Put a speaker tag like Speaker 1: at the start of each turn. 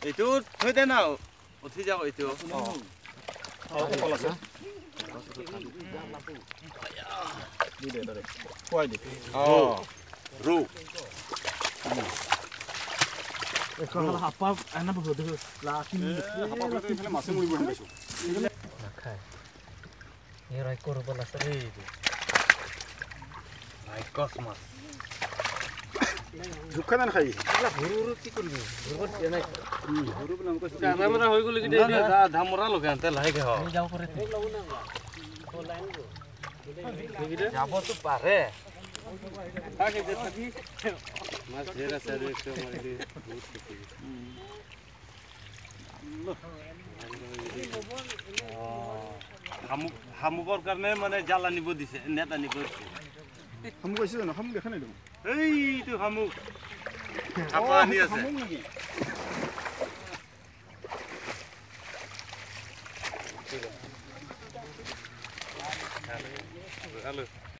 Speaker 1: এইটো থৈ দে না, উঠি যাওক এইটো। যাবতো পাৰে। শামুকৰ কাৰণে মানে জাল আনিব দিছে, নেট আনিব দিছে।
Speaker 2: শামুক আহিছে জানো? শামুক দেখা নাই দেখোন।
Speaker 1: এইটো শামুক আনি আছে।